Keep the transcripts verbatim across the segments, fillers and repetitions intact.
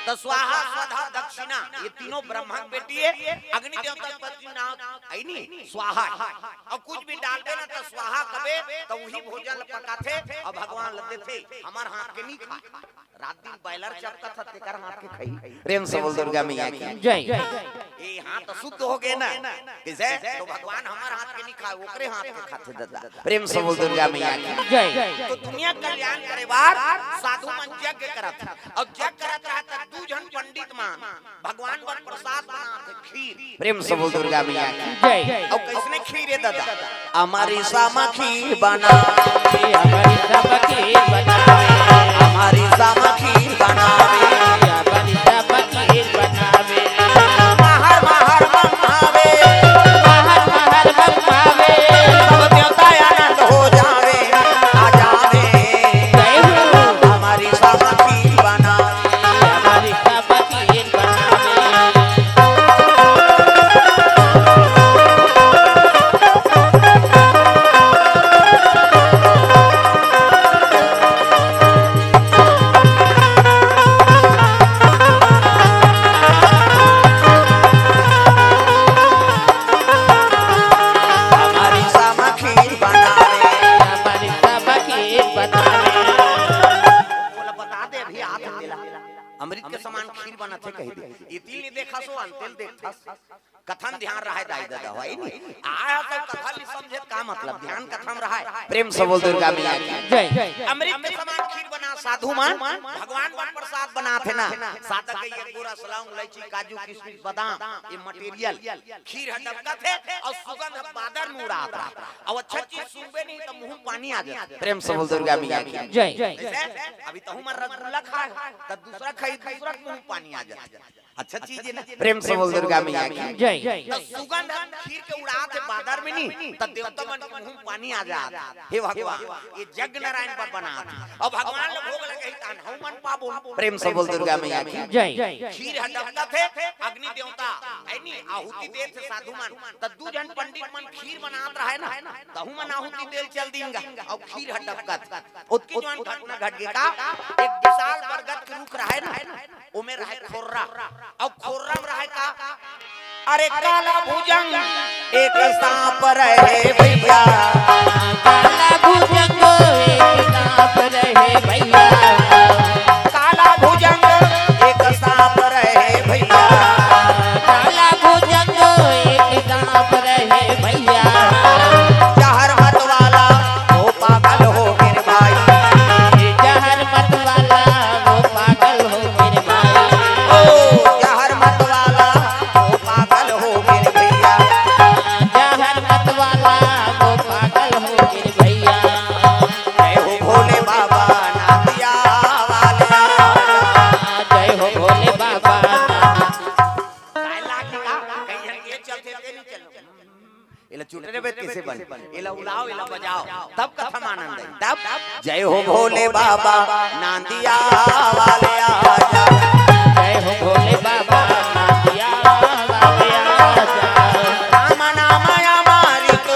त स्वाहा, स्वधा, दक्षिणा, ये तीनों ब्रह्मा के बेटी हे। अग्नि देवता के पत्नी नाम आइनी स्वाहा हे। अउ कुछ भी डालबे ना त स्वाहा कबे, त उही भोजन ल पकाथे अउ भगवान ल देथे। हमर हाथ के नी खाय। रात दिन बॉयलर चपकत हे, तेकर हाथ के खाही। प्रेम से बोल दुर्गा मैया की। जय। ए हाथ शुद्ध हो गे ना। कइसे? त भगवान हमर हाथ के नी खाय, ओकरे हाथ के खाथे दादा। प्रेम से बोल दुर्गा मैया की। जय। त दुनिया कल्याण करे बर साधु मन यज्ञ करत हे। अउ यज्ञ करत रहिथे त दू झन पंडित मन भगवान बर प्रसाद बनाथे, खीर। प्रेम से बोल दुर्गा मैया की। जय। अउ कइसने खीर हे दादा? अमरिसा म खीर बना। अमरिसा म खीर बनावे। अमरिसा म खीर बनावे। अमरिसा म खीर बनावे। महर महर मंगावे। महर महर मंगावे। सब देवता आनंद हो जावे। आ जावे। जय हो। अमरिसा म खीर बनावे। अमरिसा म खीर बनावे। अमरिसा म खीर बनावे। अमरिसा म खीर बनावे। ओला बता दे, अभी आत मेला। अमृत के समान खीर बनत हे, कहि दे। इतिल नी देखस, ओ अंतिल देखथस। कथा म ध्यान रहय दाई ददा, होय नी? आय ह त कथा ल नी समझे त का मतलब? ध्यान कथा म रहय। प्रेम से बोल दुर्गा मैया की। जय। अमृत के समान खीर बना साधु मन, भगवान बर प्रसाद बनाथे ना। सादा कहिए गुड़, रस, लौंग, इलायची, काजू, किशमिश, बादाम, ये material। खीर ह डबकत हे अउ सुगंध ह बादर म उड़ात हे। अउ अच्छा चीज सुनबे नहीं त मुंह म पानी आ जाथे। प्रेम से बोल दुर्गा मैया की। जय। जइसे अभी तहूं मन रसगुल्ला खाय, त दूसरा खाही, दूसरा के मुंह म पानी आ जाथे। अच्छा चीज हे ना। प्रेम से बोल दुर्गा मैया की। जय। त सुगंध खीर के उड़ात हे बादर म नी, त देवता मन के मुंह म पानी आ जात हे। हे भगवान, ये जग नारायण बर बनात हे। अउ भगवान ल भोग लगही, तहन हमन पाबो। प्रेम से बोल दुर्गा मैया की। जय। खीर ह डबकत हे, अग्नि देवता, हे नी, आहुति देत हे साधु मन, त दू झन पंडित मन खीर बनात रहय ना, तहूं मन आहुति दे ल चल दिन गा, अउ खीर ह डबकत। ओतकी जुवार घटना घट गे का, एक विशाल बरगद के रूख रहय ना, ओमे रहय खोर्रा, अउ खोर्रा म रहय का, अरे काला भुजंग एक सांप रहे भइया। काला भुजंग एक सांप रहे भइया। काला भुजंग एक सांप रहे भइया। काला भुजंग एक सांप रहे भइया। जहर मत वाला वो पागल हो गिर भाई। जहर मत वाला वो पागल हो गिर भाई। ओ जहर मत वाला वो पागल हो गिर भइया। जहर मत वाला वो पागल हो गिर भइया। जय हो भोले बाबा नांदिया वाले। जय हो भोले बाबा। काय लागी का? कहीं झन के चलथे ते नहीं चलो। एला चुटरे बेत कइसे बन? एला उलाओ, एला बजाओ, तब कथा म आनंद आही। तब जय हो भोले बाबा नांदिया वाले आजा। जय हो भोले बाबा नांदिया वाले आजा। राम नाम अमृत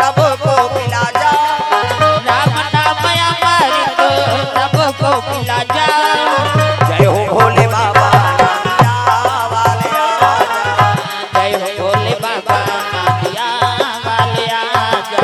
सबको पिला जा। राम नाम अमृत सबको पिला जा। जय हो भोले बाबा नांदिया वाले आजा। जय हो भोले बाबा नांदिया वाले आजा।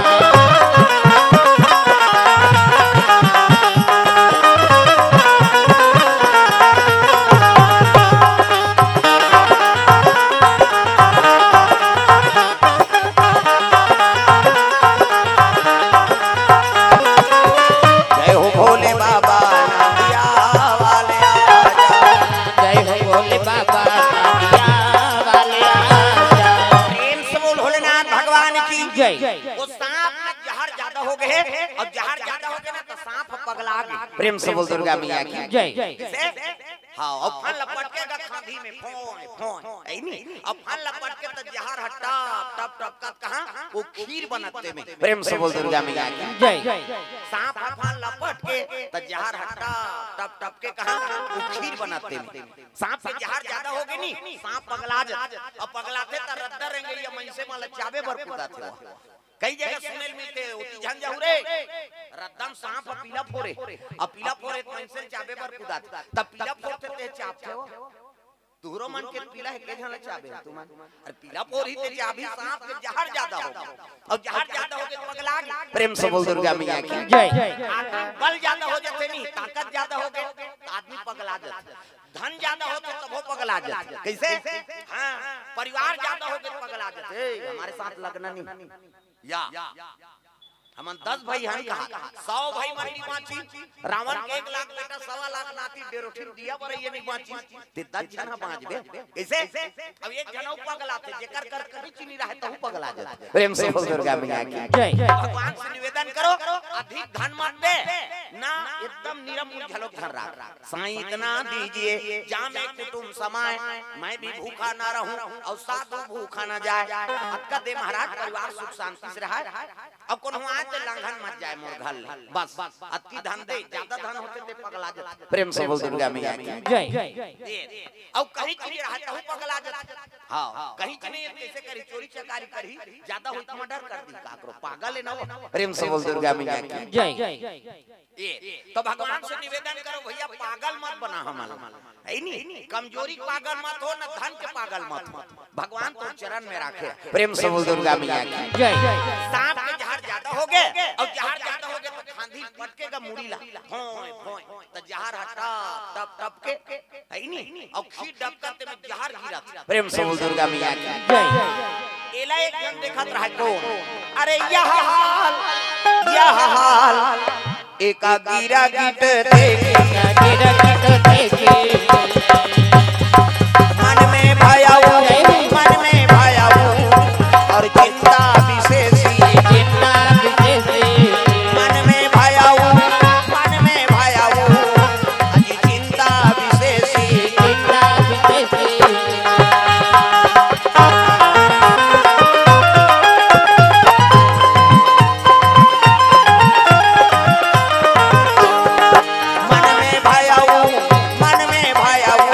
जय हो भोले बाबा नांदिया वाले आजा। जय हो भोले बाबा नांदिया वाले आजा। प्रेम से बोल भोलेनाथ भगवान की। जय। वो सांप में जहर ज्यादा हो गए हे, अउ जहर ज्यादा हो गए ना त सांप पगला गे। प्रेम से बोल दुर्गा मैया की। जय। जइसे हाँ, अउ फन ल पटके गा खांधी में, फोंय, फोंय, हे नी? अउ फन ल पटके त जहर ह टप, टप, टप करत कहाँ? वो खीर बनत तेमे। प्रेम से बोल दुर्गा मैया की। जय। सांप ह फन ल पटके त जहर ह टप, टप, टप के कहाँ? वो खीर बनत तेमे। सांप के जहर ज्यादा हो गे नी, सांप पगला जाथे। अउ पगलाथे त रद्दा रेंगइया मनसे मन ल चाबे बर कूदाथे। कई जगह सुने ल मिलथे, ओती झन जाहू रे, रद्दा म सांप ह पीला फोरे, अब पीला फोरे त मइनसे ल चाबे बर कुदाथे, तब पीला फोरथे ते चाबथे हो। तुहरो मन के पीला हे, के झन ल चाबे तुमन? अरे पीला फोरही ते चाबही सांप के, जहर जादा होगे, अउ जहर जादा होगे त पगला गे। प्रेम से बोल दुर्गा मैया की जय। आदमी बल जादा हो जाथे नहीं, ताकत जादा होगे त आदमी पगला जाथे। धन जादा होथे तभो पगला जाथे। कइसे? हाँ, परिवार जादा होगे त पगला जाथे। ए, हमर साथ लगना नहीं। या हमन दस भई हन कहा, सौ भई मन नइ बाँचिन। रावण के एक लाख बेटा, सवा लाख नाती, डेढ़ ठिन दिया बरइया नइ बाँचिन, ते दस झन ह बाँचबे। कइसे? अब एक झन अउ पगलाथे, जेकर कर कहीं चीनी रहे तहू पगला जाथे। प्रेम से बोल दुर्गा मैया की जय। भगवान से निवेदन करो, अधिक धन मत दे ना, एकदम निरम मूल घलोक धन राख। साईं इतना दीजिए, जामे कुटुम समाए, मैं भी भूखा ना रहूं और साधु भूखा ना जाए। अतका दे महाराज, परिवार सुख शांति से रहे। अब कोनो आए ते लांघन मत जाए मोर घर ले। बस अतकी धन दे, जादा धन होथे ते पगला जाथे। प्रेम से बोल दुर्गा मैया की जय। दे। अउ कहीं चीनी रहे तहू पगला जाथे। हाँ, कहीं चीनी कइसे करही, चोरी चकारी करही, जादा होई त मर्डर कर दी काकरो, पागल हे ना वो। प्रेम से बोल दुर्गा मैया की जय। ए, तो भगवान से निवेदन करो भैया, पागल मत बना हमन ला। हे नी? कमजोरी के पागल मत हो, न धन के पागल मत हो। भगवान तो चरण में राखे। प्रेम से बोल दुर्गा मैया की जय। सांप के जहर जादा होगे, अउ जहर जादा होगे त खांधी पटकेगा मुड़ी ला, भोंय भोंय, त जहर ह टप टप टप के, हे नी? अउ खीर डबकत में जहर गिरत। प्रेम से बोल दुर्गा मैया की जय। एला एक झन देखत रहय कोन? अरे यह हाल, यह हाल, एका गिरा गिट देखी, गिरा गिट देखी। मन में भयाऊ, मन में भयाऊ, और चिंता विशेषी। चिंता विशेषी। मन में भयाऊ, मन में भयाऊ, अजी चिंता विशेषी। चिंता विशेषी। मन में भयाऊ, मन में भयाऊ,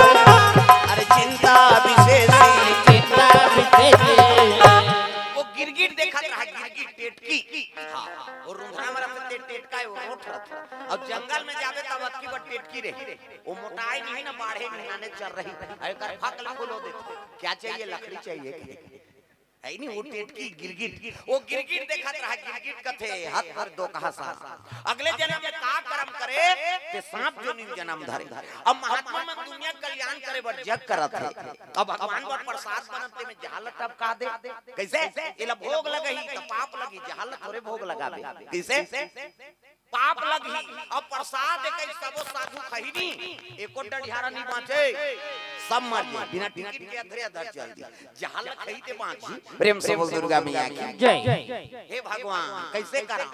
अरे चिंता विशेषी। चिंता विशेषी। वो गिरगिट देखत रहा, गिरगिट टेटकी। हाँ, वो रुंधरा मरत ते टेटका है, वो रोट रहा। अब जंगल में जाबे तब अतकी बड़ टेटकी रही। वो मोटाई नहीं ना, बाढ़े नहीं आने चल रही। अरे कर फक ला खोलो दे। क्या चाहिए? लकड़ी चाहिए। हे नी, वो टेटकी गिरगिट, वो गिरगिट देखत रहा, गिरगिट कथे, हत हर दो कहा सार। अगले जनम में का करम करे, ते सांप जोनी में जनम धरे। अब महात्मा मन दुनिया कल्याण करे बर जग करत हे। अब भगवान बर प्रसाद बनत ते में जहर ल टपका दे। कइसे? एला भोग लगही त पाप लगही, जहर ल थोरे भोग लगाबे। कइसे? पाप लगही। अब प्रसाद एकही सबो साधु खही नी, एको डढ़ियारा नी बाँचे, सब मर जाए, बिना टिकट के अधरे अधर चल दी। जहर ल खही ते बाँची। प्रेम से बोल दुर्गा मैया की जय। हे भगवान, कइसे करा?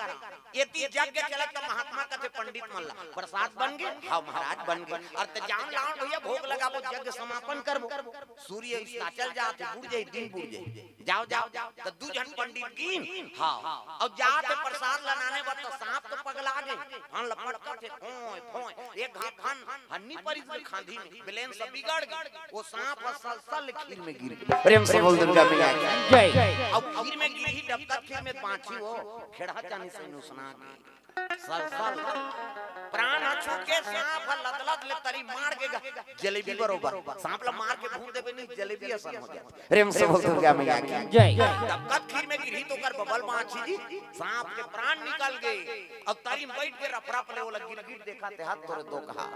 एती यज्ञ चलत त महात्मा कथे पंडित मन ला, प्रसाद बन गे? हाँ महाराज बन गे। अरे त जाम लाओ भैया, भोग लगाबो, यज्ञ समापन करबो। सूर्य अस्ताचल जात हे, बुड़ जाही, दिन बुड़ जाही। जाओ, जाओ, जाओ। त दू झन पंडित गिन, हाँ। अउ जात हे प्रसाद ल लाने बर, त सांप तो पगला गे। फन ल पटकत हे, फोंय, फोंय। एक घात फन हन्नी परिस गे खांधी में, balance बिगड़ गे। वो सांप ह सल सल खीर में गिर गे। प्रेम से बोल दुर्गा मैया की जय। अउ खीर में गिरही, डबकत खीर में बाँची वो, खेड़हा चानी से नुसना गे। सल, सल। प्राण ह छूट के सांप ह लदलद ले तरी मार के ग-, जलेबी बरोबर। सांप ल मार के भून देबे नहीं, जलेबी असन हो जाए। प्रेम से बोल दुर्गा मैया की जय। तब कब खीर में गिरही त ओकर बबल बाँची जी। सांप के प्राण निकल गे। अब तरी में बैठ के रफ रफ ले ओला गिरगिट देखत हे, हत तोरे दो कहा।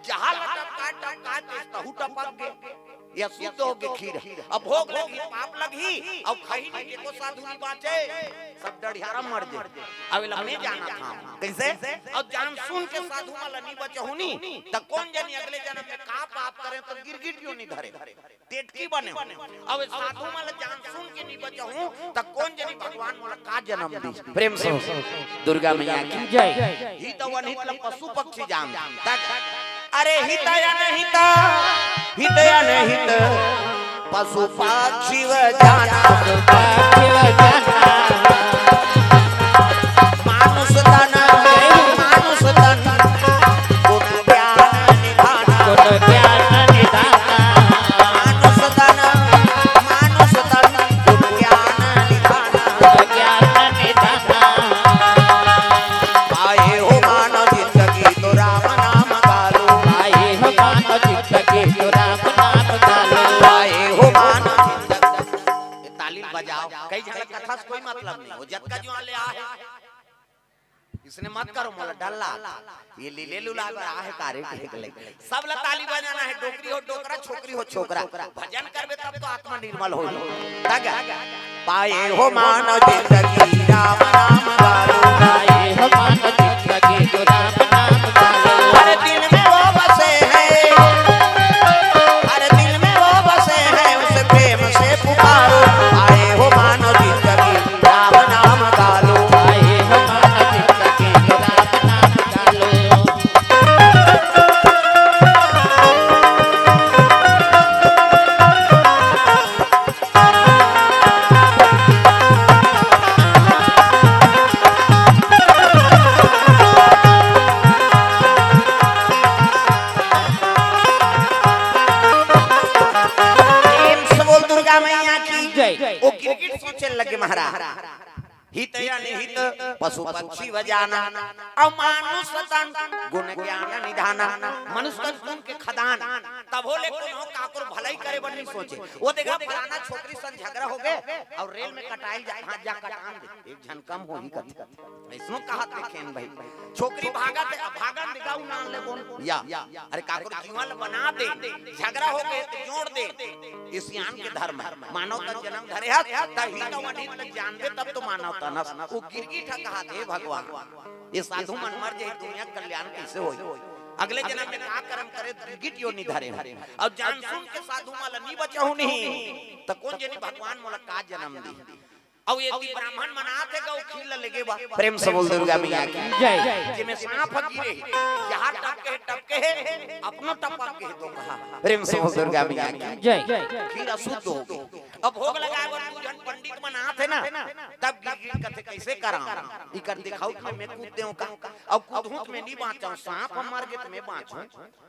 जहर ल टपका टपका ते तहू टपक गे। या शुद्ध होके खीर। अब भोग लगही, पाप लगही, अब खही नहीं, एको साधु नहीं बाँचे, सब डढ़ियारा मर जाए। अब एला मैं जानत हँव। कइसे? अब जान सुन के साधु मन ल नहीं बचहूँ नी, त कोन जनी अगले जनम में का पाप करें त गिरगिट योनि धरे, टेटकी बने हूँ। अब साधु मन ल जान सुन के नहीं बचहूँ, त कोन जनी भगवान मोला का जनम दी। प्रेम से दुर्गा मैया की जय। हित अनहित ल पशु पक्षी जान। अरे हित अनहित, हित अनहित, पशु पक्षी व जाना। पशु पक्षी व जाना। मानुष तन, मानुष तन, गुण ज्ञान निधाना। गुण ज्ञान निधाना। मानुष तन, मानुष तन, गुण ज्ञान निधाना। गुण ज्ञान कथा से कोई मतलब नहीं, वो जतका जुआर ले आहे। इसने मत करो, मोला डर लाग। ये लीले लुला बर आहे, कार्य के एक ले। सब ला ताली बजाना है, डोकरी हो डोकरा, छोकरी हो छोकरा। भजन करबे तब तो आत्मा निर्मल होही। तग पाए हो मानव जिंदगी, राम नाम गालो। पाए हो मानव जिंदगी, जो राम नाम गालो। हर दिल में वो बसे हैं, हर दिल में वो बसे हैं, उसे प्रेम से पुकारो। आए हो मानव जिंदगी, राम नाम गालो। आए हो मानव जिंदगी, राम नाम गालो। प्रेम से बोल दुर्गा मैया की जय। वो गिरगिट सोचे लगे महाराज, हित या निहित पशु पक्षी व जाना, अउ मानुष तन गुण ज्ञान निधाना। मनुष्य तन गुण के खदान। तभो ले कोनो काकरो भलाई करे बर नहीं सोचे। वो देखा फलाना छोकरी संग झगड़ा हो गए अउ रेल में कटाइल जा, हाथ जा कटान दे, एक झन कम होही कथे। अइसनो कहा देखेन भाई, छोकरी भागत हे, भागन दिखाऊ नाम ले बोल या, अरे काकरो जीवन बना दे, झगड़ा हो गए तो जोड़ दे। इस ज्ञान के धर्म है। मानव तन जन्म धरे हस, त हित अउ अनहित ल जानबे तब तो मानव तन हस। वो गिरगिट ह कहा थे भगवान, ये साधु मन मर जाए, दुनिया के कल्याण कैसे होई? अगले जन्म में का कर्म करे, गिरगिट योनि धरे हो। अउ जान सुन के साधु मन ल नी बचाहू नहीं, त कोन जनी भगवान मोला का जन्म दी? अउ ये ती ब्राह्मण मन आथे गौ खीर ल लेगे बा। प्रेम से बोल दुर्गा मैया की जय। जेमे सांप ह गिरे हे, जहाँ टपके हे, टपके हे, अपनो टपक के हे तो कहा। प्रेम से बोल दुर्गा मैया की जय। खीर अशुद्ध हो गई। अब भोग लगाए बर दू झन पंडित मन आथे ना, तब गिरगिट कथे, "कैसे करां? इकर दिखाऊ त मैं कूद देंव का? अब कूदहूं त मैं नी बांचंव, सांप ह मर गे त मैं बांचहूं।"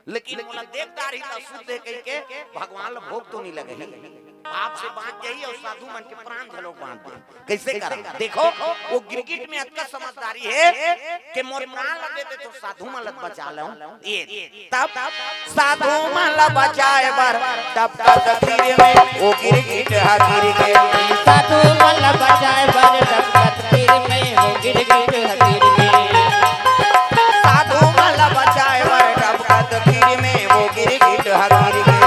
लेकिन मोला देख डारही त अशुद्ध हे कहिके भगवान ल भोग तो नी लगही, पाप से बांच जाही अउ साधु मन के प्राण घलो बांच जाही। कैसे करा? देखो, वो गिरगिट में अतका समझदारी हे कि मोर प्राण ल दे दे तो साधु मन ल बचा लूं। ये तब साधु मन ल बचाए बर तब तक तीर में वो गिरगिट ह गिर गे। साधु मन ल बचाए बर तब तक तीर में वो गिरगिट ह गिर गे। साधु मन ल बचाए बर डबकत तीर में वो गिरगिट ह गिर गे।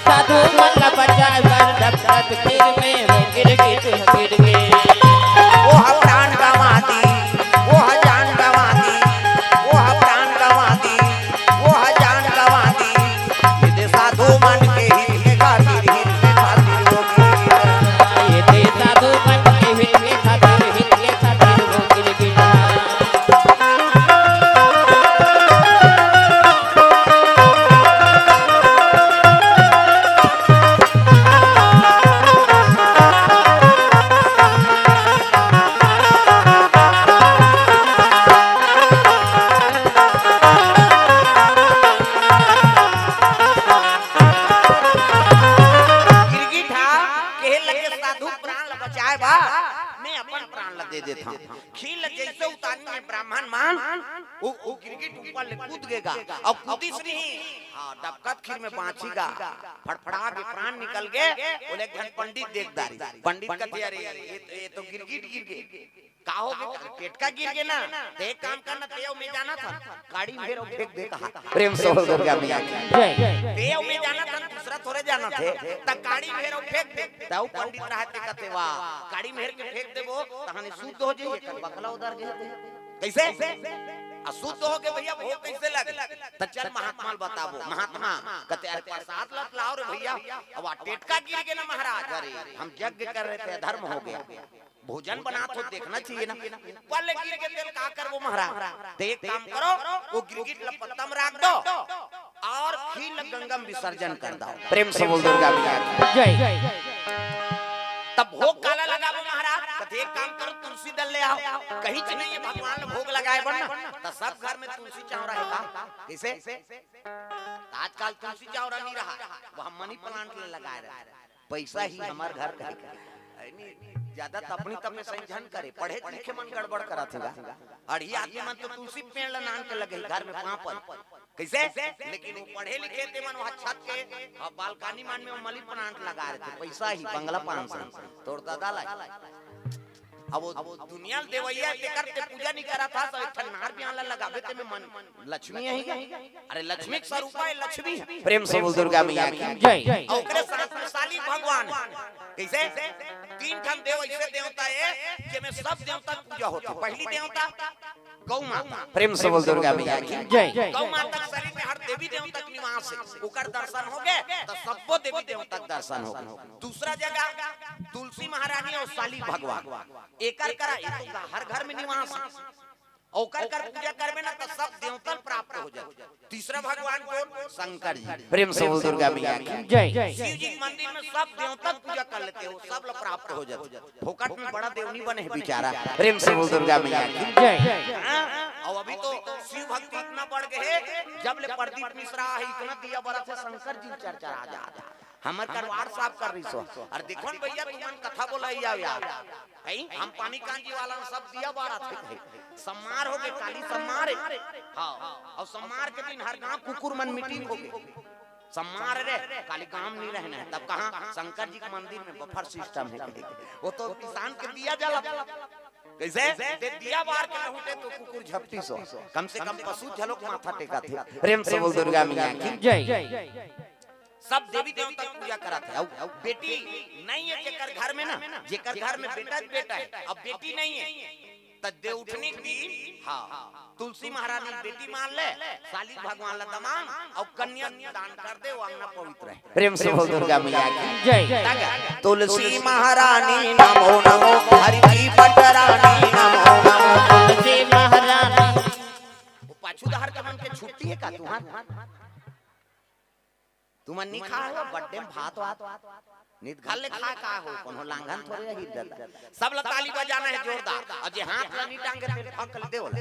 साधु मन ल बचाए बर डबकत तीर में वो गिरगिट ह गिर गे। वो ह प्राण गंवा दी, वो ह जान गंवा दी, वो ह प्राण गंवा दी, वो ह जान गंवा दी। ये दे साधु मन के हित के खातिर, हित के खातिर वो गिरगिट। ये दे साधु मन के हित के खातिर, हित के खातिर वो गिरगिट। गिरगिट ह कहे लगे, "साधु प्राण ल बचाए बा, मैं अपन प्राण ल दे देथंव।" खीर ल जइसे उतारिन हे ब्राह्मण मन, वो, वो गिरगिट ऊपर ले कूद गे गा, अउ कूदिस नहीं, हाँ, डबकत खीर में बांची गा, फड़फड़ा के प्राण निकल गे। बोले एक झन पंडित देख डारिस, पंडित कथे, "अरे, ये तो, ये तो गिरगिट गिर गे।" का हो गे? "टेटका गिर गे ना, ते एक काम करना, ते अउ मैं जानथन, काड़ी म हेर अउ फेंक दे," कहा। प्रेम से बोल दुर्गा मैया की जय। "ते अउ मैं जानथन, दूसरा थोरे जानथे, त काड़ी म हेर अउ फेंक दे।" त वो पंडित रहत हे कथे, "वाह, काड़ी म हेर के फेंक देबो, तहने शुद्ध हो जाई, एकर बकला उधर गे।" कैसे? अशुद्ध हो गे भैया, भोग कैसे लगे? त चल महात्मा ल बताबो। महात्मा कथे, "अरे प्रसाद ल लाव रे भैया, अब आ टेटका गिर गे ना महाराज, अरे हम यज्ञ कर रहे थे, अधर्म हो गया।" भोजन बनात हो, देखना चाहिए ना। ऊपर ले गिर गे तेला का करबो महाराज? त एक काम करो, वो गिरगिट ल पत्ता म राख दो अउ खीर ल गंगा म विसर्जन कर दो। प्रेम से बोल दुर्गा मैया की जय। तब भोग काला लगाबो महाराज? कथे एक काम करो, तुलसी दल ले आओ। कहीं च नहीं हे भगवान ल भोग लगाए बर ना, त सब घर में तुलसी चौरा हे का? कैसे? त आजकल तुलसी चौरा नहीं रहा, वो हम मनी प्लांट ल लगाए रहे। पैसा ही हमर घर का है। है नी? ज्यादा तपनी तपने सही झन करे, पढ़े लिखे मन गड़बड़ करत हे गा। अड़ही आदमी मन तो तुलसी पेड़ ल नान के लगे घर में पाँव परी। कैसे? लेकिन वो पढ़े लिखे ते मन वहाँ छत के, हाँ, बालकनी मन में वो मनी प्लांट लगा रहे थे। पैसा ही बंगला पान से तोर दादा ला। अब वो दुनिया ल देवइया हे, तेकर ते पूजा नहीं करत हस, सब एक ठन नार बियान ला लगाबे, ते में मन लक्ष्मी आही गा। अरे लक्ष्मी के स्वरूपा हे लक्ष्मी। प्रेम से बोल दुर्गा मैया की। जय। अउ ओकरे साथ में साली भगवान। कइसे? तीन ठन देव अइसे देवता हे, जेमे सब देवता के पूजा होथे। पहली देवता गौ माता। प्रेम से बोल दुर्गा मैया की। जय। गौ माता के शरीर में हर देवी देवता के निवास हे, ओकर दर्शन होगे त सब्बो देवी देवता के दर्शन होगे। दूसरा जगह तुलसी महारानी अउ साली भगवान, एकर करा, ए तो हर घर में निवास हे। ओकर कर पूजा करबे ना त सब देवता ल प्राप्त हो जाथे। तीसरा भगवान कोन? शंकर जी। प्रेम से बोल दुर्गा मैया की। जय। शिव जी के मंदिर में सब देवता के पूजा कर लेते हो, सब ल प्राप्त हो जाथे। फोकट में बड़ा देव नहीं बने हे बेचारा। प्रेम से बोल दुर्गा मैया की। जय। हाँ? अउ अभी तो शिव भक्ति इतना बढ़ गे हे, जब ले प्रदीप मिश्रा हे, इतना दिया बरत हे, शंकर जी चर्चा आ जात हे। हमर करवार साफ कर रही सो। अउ देखो न भैया, तुमन कथा बोला ही आओ यार। कहीं हम पानी कांजी वाला सब दिया बारत हे कहीं। सम्मार होगे, काली सम्मार हे। हाँ, अउ सम्मार के दिन हर गांव कुकुर मन मीटिंग होगे। सम्मार रे, काली काम नहीं रहना हे। तब कहाँ? शंकर जी के मंदिर में बफर सिस्टम हे कहीं। वो तो किसान के दिया जला। कइसे? ते दिया बार के लहुटे तो कुकुर झपटी सो। कम से कम पशु झलोक माथा टेकत हे। प्रेम से बोल दुर्गा मैया की। जय। सब देवी देवता के पूजा करत हे। अउ बेटी नहीं हे जेकर घर में ना, जेकर घर में बेटा च बेटा हे, अब बेटी नहीं हे, त देवउठनी के दिन, हाँ, तुलसी महारानी बेटी मान ले, साली भगवान ला दमांद, अउ कन्या दान कर दे, वो अंगना पवित्र हे। प्रेम से बोल दुर्गा मैया की। जय। तग, तुलसी महारानी नमो नमो, हरि की पटरानी नमो नमो। तुलसी महारानी। वो पाछू डहर के मन के छुट्टी हे का तुंहर? तुमन नी खाय हो, बड्डे में भात वात। नित घर ले खाय का हो, कोनो लांघन थोड़े रही दादा। सब ला ताली बजाना हे जोरदार। अउ जे हाथ ला नी टांगे, ते ठक ले देवल।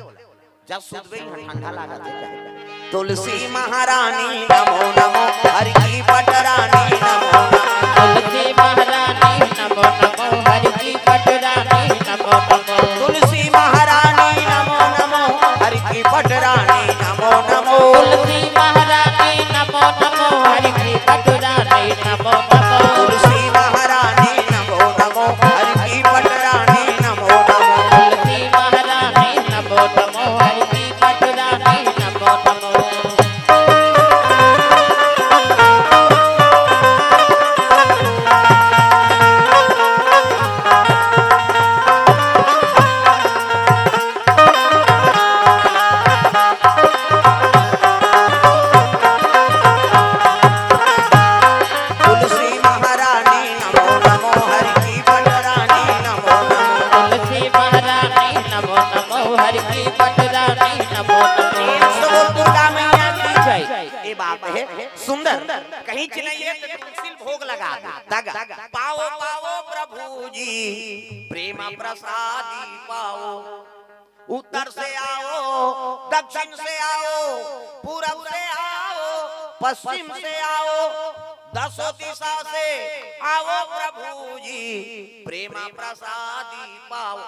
जब सुतबे ही ठंडा लागत हे। तुलसी महारानी नमो नमो, हरि की पटरानी नमो नमो। तुलसी महारानी नमो नमो, हरि की पटरानी नमो नमो। तुलसी महारानी नमो नमो, हरि की पटरानी नमो नमो। तुलसी महारानी नमो नमो, हरि की पटरानी नमो नमो। तुलसी महारानी नमो नमो, हरि की पटरानी नमो नमो। तुलसी महारानी नमो नमो, हरि की पटरानी नमो नमो। तुलसी महारानी नमो नमो, हरि की पटरानी नमो नमो। तुलसी महारानी नमो नमो, हरि की पटरानी नमो नमो। प्रेम से बोल दुर्गा मैया की जय। ये बात हे सुंदर, कहीं च नहीं हे तो तुलसी भोग लगा दे। दगा। पाओ पाओ प्रभु जी, प्रेम प्रसादी पाओ। उत्तर से आओ, दक्षिण से आओ, पूरब से आओ, पश्चिम से आओ, दसों दिशा से आओ प्रभु जी, प्रेम प्रसादी पाओ।